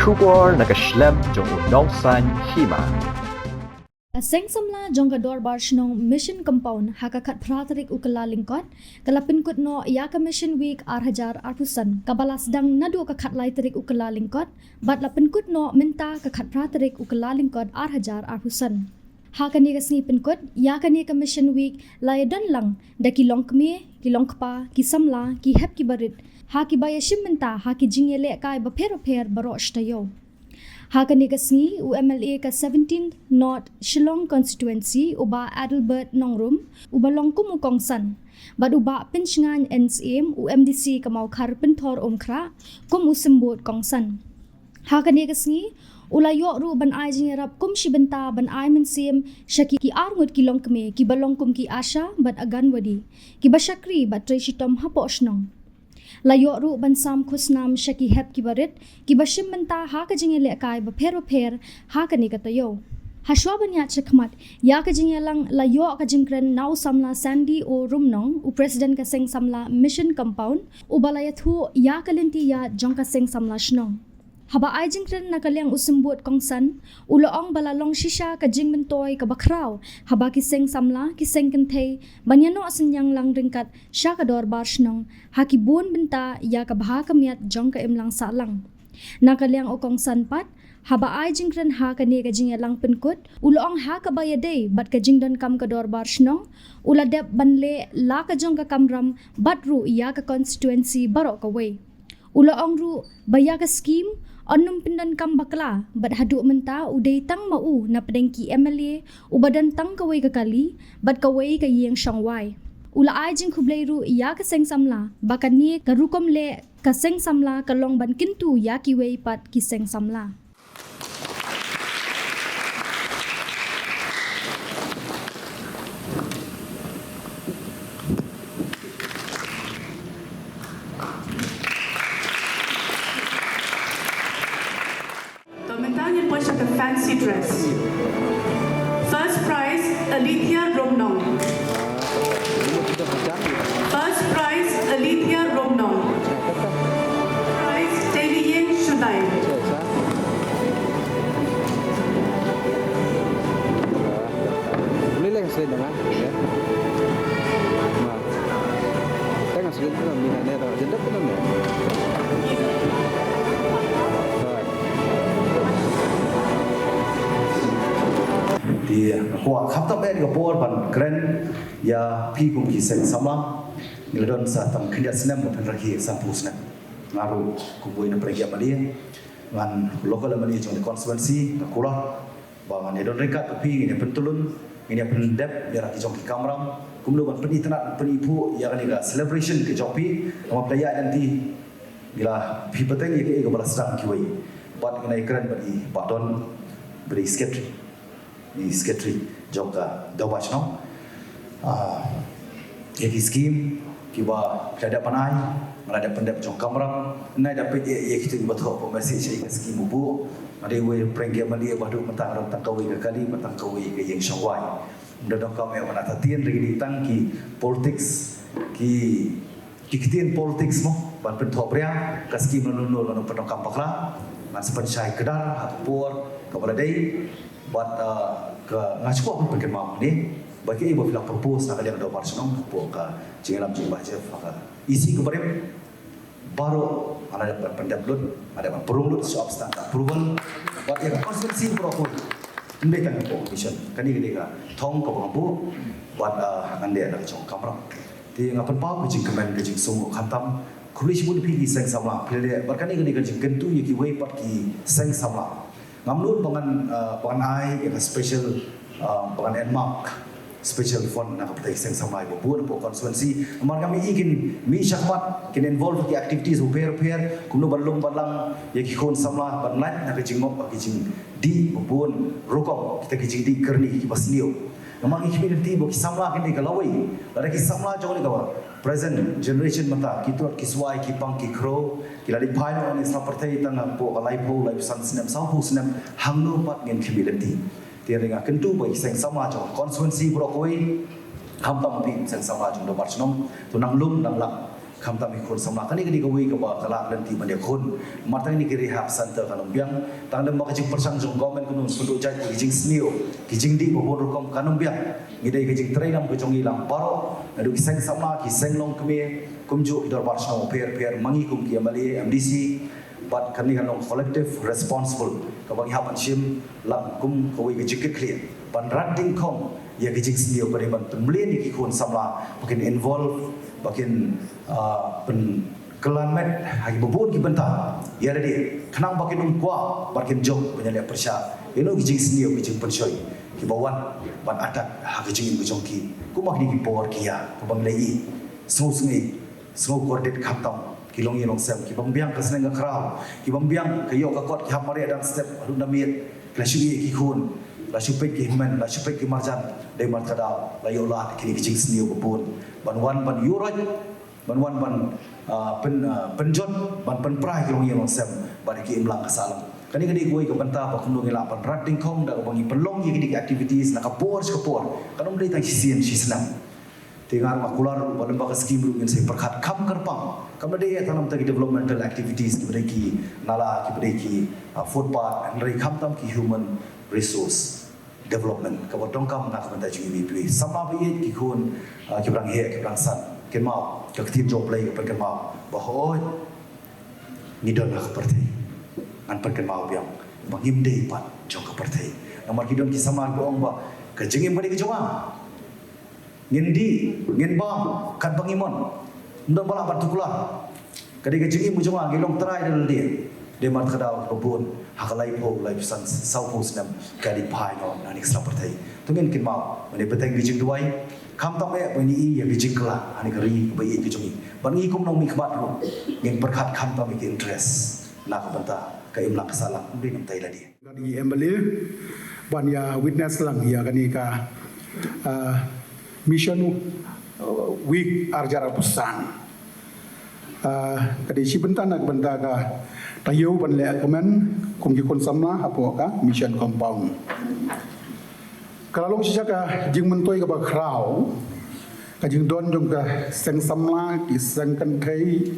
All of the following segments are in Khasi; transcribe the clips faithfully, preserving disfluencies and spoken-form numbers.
Khubor na ka shlem jong u nongsan hima. Ka seng samla jong ka dorbar shnong Mission Compound ha ka khatphra tarik u Kyllalyngkot ka la pynkut noh ïa ka Mission Week ar hajar arphew san kaba la sdang naduh ka khatlai tarik u Kyllalyngkot bad la pynkut noh mynta ka khatphra tarik u Kyllalyngkot ar hajar arphew san. Ha kane ka sngi pynkut ïa kane ka Mission Week la ïadon lang da ki longkmie, ki longkpa, ki samla, ki hep ki barit ha kiba ïashim bynta ha ki jingïalehkai bapher bapher baroh shi taïew. Ha kane ka sngi u M L A ka seventeenth North Shillong Constituency u Bah Adelbert Nongrum uba long kum u kongsan bad u Bah Pynshngain N Syiem u M D C ka Mawkhar Pynthor Umkhrah kum u symbud kongsan. Ha kane ka sngi u la ïoh ruh ban ai jingïarap kum shi bynta ban ai mynsiem sha ki ar ngut ki longkmie kiba long kum ki ASHA bad Anganwadi kiba shakri bad trei shitom hapoh shnong. La ïoh ruh ban sam khusnam sha ki hep ki barit kiba shim bynta ha ka jingïalehkai bapher bapher ha kane ka taïew. Hashwa ban ïaid shakhmat ïa ka jingïalang la ïoh ka jingkren na u samla Sandy O Rumnong u president ka seng samla Mission Compound uba la ïathuh ïa ka lynti ïaid jong ka seng samla shnong. Haba ai jingkren na ka liang u symbud kongsan u la ong ba la long shisha ka jingmyntoi kaba khraw haba ki seng samla ki seng kynthei ban ïanoh synñiang lang ryngkat sha ka dorbar shnong ha ki bun bynta ïa ka bha ka miat jong ka imlang sahlang. Na ka liang u kongsan pat haba ai jingkren ha kane ka jingïalang pynkut u la ong ha kaba ïadei bad ka jingdonkam ka dorbar shnong u la dep ban leh la ka jong ka kamram bad ruh ïa ka constituency baroh kawei. U la ong ruh ba ïa ka skim yn nym pyndonkam bakla bad haduh mynta u dei tang ma u na pdeng ki M L A uba don tang kawei ka kali bad kawei ka ïing shongwai. U la ai jingkhublei ruh ïa ka seng samla ba kane ka rukom leh ka seng samla ka long ban kyntu ïa kiwei pat ki seng samla. Ka mynta ngin poi sha ka fancy dress. First prize, Alethea Romnong. First prize, Alethea Romnong. Prize, Davy Ying Shutai. Boleh lah, saya dengar, ya. Nah. Tang sgin pynlong mynta ne, tang jendap pynlong ne. Te nga kwah khamtam eh ka por ban kren ïa phi kum ki seng samla. Ngi la don sa tang khyndiat snem ban rakhe sanphew snem. Nga ruh kum uwei na pdeng ki M L A, ngan local M L A jong ka constituency, nga kular ba ngan ïa don ryngkat bad phi, ngin ïa pyntylun, ngin ïa pyndep ïa la ki jong ki kamram, kumno ban pynitynnad, pynitynnad ïa kane ka celebration ka jong phi. Namar phi la ïaid lynti, ngi la, phi pateng ïa kaei kaba la sdang kiwei. Bad ngan ïa kren bad i Bah Don, bad i secretary, i secretary jong ka Dorbar Shnong. Ah, ïa ki skim kiba phi la dep ban ai, nga la dep pyndep jong kamram, nga la dep peit ïa, ïa kito kiba thoh message ïa ka skim u buh. Nga dei uwei pdeng ki M L A ba haduh mynta nga don tang kawei ka kali, tang kawei ka ïing shongwai. Nga donkam ïa ban atatien ri ni tang ki politics, ki, ki ktien politics mo, ban pynthoh bria ka skim lano lano lano pyndonkam bakla. Ngan sa pynshai kdar ha ka por kaba la dei. Bad, ah, ka, nga shu kwah ban pynkynmaw hangne ba kiei ba phi la propose na ka liang Dorbar Shnong hapoh ka jingïalam jong i Bah Jeff ha ka E C ka barim. Baroh nga la dep ban pyndep lut, nga la dep ban pynrung lut, shu ap stamp approval. Bad ïa ka constituency baroh kawei, ym dei tang hapoh ka mission. Kane ka dei ka thong kaba nga buh bad, ah, ngan leh da ka jong ka kamram. Te nga pynpaw ka jingkmen ka jingsngewnguh khamtam. Khublei shibun ïa phi ki seng samla, phi la leh bad kane ka dei ka jingkyntu ïa kiwei pat ki seng samla. Ngam nud ba ngan, ah, ba ngan ai ïa ka special, ah, ba ngan earmark special fund na ka bynta ki seng samla ba bun hapoh constituency. Namar ngam i kin mih shakhmat, kin involve ki activities bapher bapher, kumno ban lum ban lang ïa ki khun samla ban lait na ka jingngop bad ki jingdih ba bun rukom, kita ki jingdih kyrni kiba sniew. Namar ngi khmih lynti ba ki samla kin dei ka lawei, lada ki samla jong ngi ka present generation mynta, ki tlot ki swai, ki pang ki khrew, ki la leit phai noh na sla pyrthei tang hapoh ka laiphew, laiphew san snem, sawphew snem, hangno pat ngin khmih lynti. Te nga kyntu ba ki seng samla jong constituency baroh kawei, khamtam phi seng samla jong Dorbar Shnong, to nang lum nang lang. Khamtam ïa ki khun samla, kane ka dei kawei kaba ka lah lynti ban ïakhun. Namar tang ïa kine ki rehab center kan ym biang. Tang lem bad ka jingpyrshang jong government kan ym pynduh jait, ki jingsniew, ki jingdih ba bun rukom kan ym biang. Ngi dei ka jingtrei nam ka jong ngi lang baroh, naduh ki seng samla, ki seng longkmie, kumjuh ki dorbar shnong pher pher, ma ngi kum ki M L A, M D C, bad kane kan long collective responsible kaba ngi hap ban shim lang kum kawei ka jingkitkhlieh ban rat dyngkhong ïa ka jingsniew, ka dei ban pynmlien ïa ki khun samla ba kin involve, ba kin, ah, pynkylla met ha kiba bun ki bynta ïa lade, khnang ba kin ym kwah bad kin jop ban ïaleh pyrshah ïa ki jingsniew, ki jingpynshoi kiba wan ban attack ha ka jingim ka jong ki. Kumba kine ki por ki ïa, kaba ngi la ïohi, sngewsih, sngewkordit, khamtam ki longïing longsem, ki bym biang ka sneng ka khraw, ki bym biang ka ïoh ka kot, ki hap mareh dang step haduh na miet, ki la shu ïeh ki khun, la shu peit ki hynmen, la shu peit ki marjan, dei namar kata ka daw la ïoh lad kine ki jingsniew ba bun ban wan ban ïuh roit, ban wan ban, ah, pyn, ah, pynjot, ban pynpra ïa ki longïing longsem bad ïa ki imlang ka sahlang. Kane ka dei kawei ka bynta ba kumno ngi lah ban rat dyngkhong da kaba ngi pynlong ïa kine ki activities na ka por sha ka por, kan ym dei tang shisien shisnem. Te nga ruh nga kular ruh ba lem bad ka skim ruh ngin sa pyrkhat kham kyrpang. Kam dei tang namar ki developmental activities kiba dei ki nala, kiba dei ki, ah, footpath, hynrei khamtam ki human resource development kaba donkam na ka bynta jong ngi. Samla ba ïeit, ki khun, ah, kiba dang heh, kiba dang san, kynmaw, ka ktien jong U Blei ka pynkynmaw ba hooid ngi don ha ka pyrthei, ngan pynkynmaw biang ba ngim dei pat jong ka pyrthei. Namar ki don ki samla kiba ong ba ka jingim ka dei ka jong nga. Ngin dih, ngin bam katba ngi mon. Ym don ba lah ban tuklar. Ka dei ka jingim ka jong nga, ngi long trai da lade. Dei namar kata ka daw ba bun ha ka laiphew, laiphew san, sawphew snem ka dei phai noh na kane ka sla pyrthei. To ngin kynmaw, ban ïa bteng ka jingduwai, khamtam eh ban ïa i ïa ka jingkylla ha kane ka ri kaba ïeit ka jong ngi. Bad ngi kum nongmihkhmat ruh ngin pyrkhat khamtam ïa ki interest na ka bynta ka imlang ka sahlang, ym dei namar ïa lade. Ka dei M L A ban ïa witness lang ïa kane ka, ah, Mission, ah, Week arhajar arphew san. Ah, ka dei shi bynta na ka bynta ka taïew ban leh kmen kum ki khun samla hapoh ka Mission Compound. Ka la long shisha ka jingmyntoi kaba khraw ka jingdon jong ka seng samla, ki seng kynthei,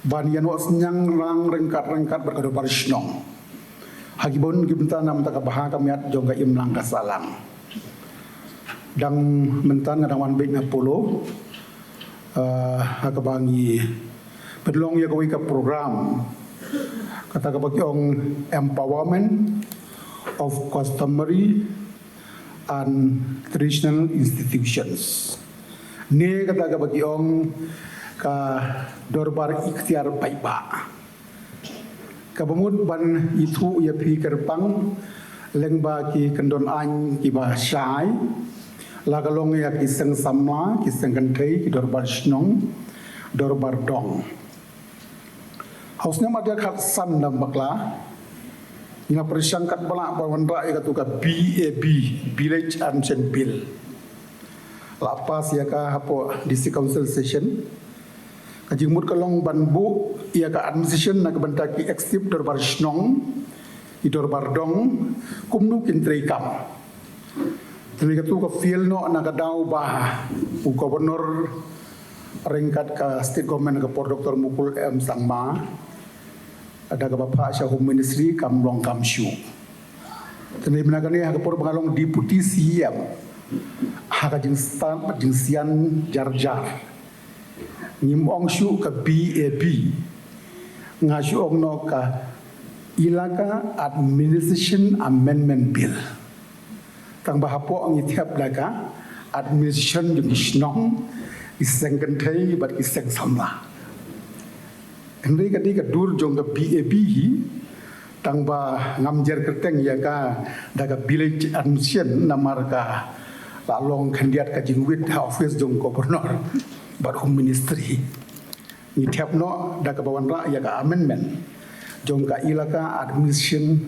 ban ïa noh synñiang lang ryngkat ryngkat bad ka dorbar shnong ha ki bun ki bynta na ka bynta ka bha ka miat jong ka imlang ka sahlang. Dang mynta nga dang wan beit na Polo, eh, ha kaba ngi pynlong ïa kawei ka program kata kaba ki ong Empowerment of Customary and Traditional Institutions, ne kata kaba ki ong ka Dorbar Iktiar Paidbah. Kaba mut ban ithuh ïa phi kyrpang lyngba ki kyndon aiñ kiba shai, la ka long ïa ki seng samla, ki seng kynthei, ki dorbar shnong, dorbar dong. Ha u snem arhajar khatsan da bakla, ngi la pyrshang katba lah ban wanrah ïa katu ka B A B, Village Admission Bill. La pass ïa ka hapoh District Council session. Ka jingmut ka long ban buh ïa ka administration na ka bynta ki executive dorbar shnong, ki dorbar dong, kumno kin treikam. Te katu ka fail noh na ka daw ba u Governor ryngkat ka State Government ka por, Doctor Mukul M Sangma, da kaba phah sha Home Ministry kam long kam shuh. Te na kane ha ka por ba nga long Deputy C M, ha ka jingstad bad jingsian jar jar, ngim ong shuh ka B A B, nga shu ong noh ka Elaka Administration Amendment Bill. Tang ba hapoh ngi thep da ka administration jong ki shnong, ki seng kynthei bad ki seng samla. Hynrei ka dei ka dur jong ka B A B hi, tang ba ngam jer kyrteng ïa ka da ka Village Admission namar ka la long khyndiat ka jingwit ha office jong Governor bad Home Ministry. Ngi thep noh da kaba wanrah ïa ka amendment jong ka Elaka Admission,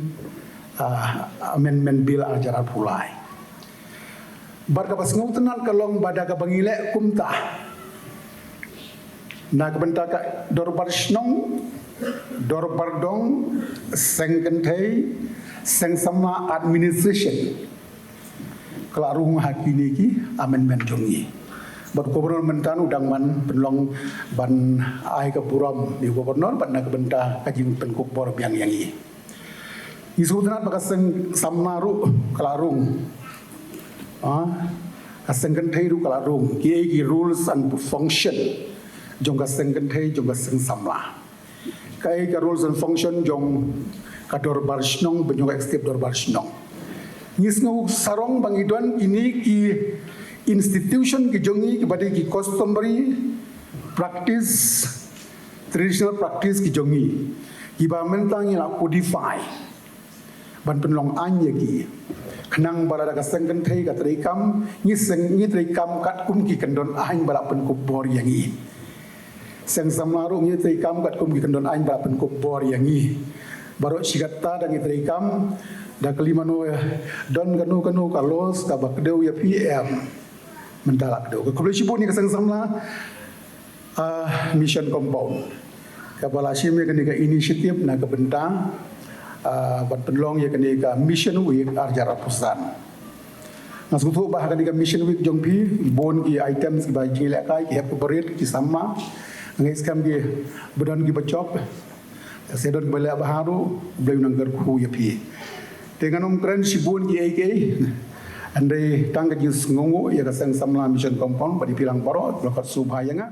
ah, Amendment Bill arhajar arphew lai. Bad kaba sngewtynnat ka long ba da kaba ngi leh kumta, na ka bynta ka dorbar shnong, dorbar dong, seng kynthei, seng samla administration, ka la rung ha kine ki amendment jong ngi. Bad u Governor mynta u dang man pynlong ban ai ka burom ïa u Governor bad na ka bynta ka jingpynkup bor biang ïa ngi. Ngi sngewtynnat ba ka seng samla ruh ka la rung. Ah, ka seng kynthei ruh ka la rung. Kiei ki rules and function jong ka seng kynthei, jong ka seng samla. Kaei ka rules and function jong ka dorbar shnong, bad jong ka executive dorbar shnong. Ngi sngew sarong ba ngi don kine ki institution ki jong ngi kiba dei ki customary practice, traditional practice ki jong ngi, kiba mynta ngi la codify ban pynlong aiñ ïa ki. Khnang ba lada ka seng kynthei ka treikam, ngi seng, ngi treikam katkum ki kyndon aiñ ba la pynkup bor ïa ngi. Seng samla ruh ngi treikam katkum ki kyndon aiñ ba la pynkup bor ïa ngi. Baroh shi katta da ngi treikam, da kali mano, don kano kano ka laws kaba kdew ïa phi em. Mynta la kdew. Khublei shibun ïa ka seng samla, ah, Mission Compound, kaba la shim ïa kane ka initiative na ka bynta, ah, ban pynlong ïa kane ka Mission Week ar hajar arphew san. Nga sngewthuh ba ha kane ka Mission Week jong phi, bun ki items kiba jingïalehkai, ki hep ki barit, ki samla. Nga ngeit skhem kiba don kiba jop. Sa don kiba leh bha ruh, U Blei un nang kyrkhu ïa phi. Te ngan ym kren shibun kiei kiei. Hynrei tang ka jingsngewnguh ïa ka seng samla Mission Compound bad ïa phi lang baroh, ba la kut sngewbha ïa nga.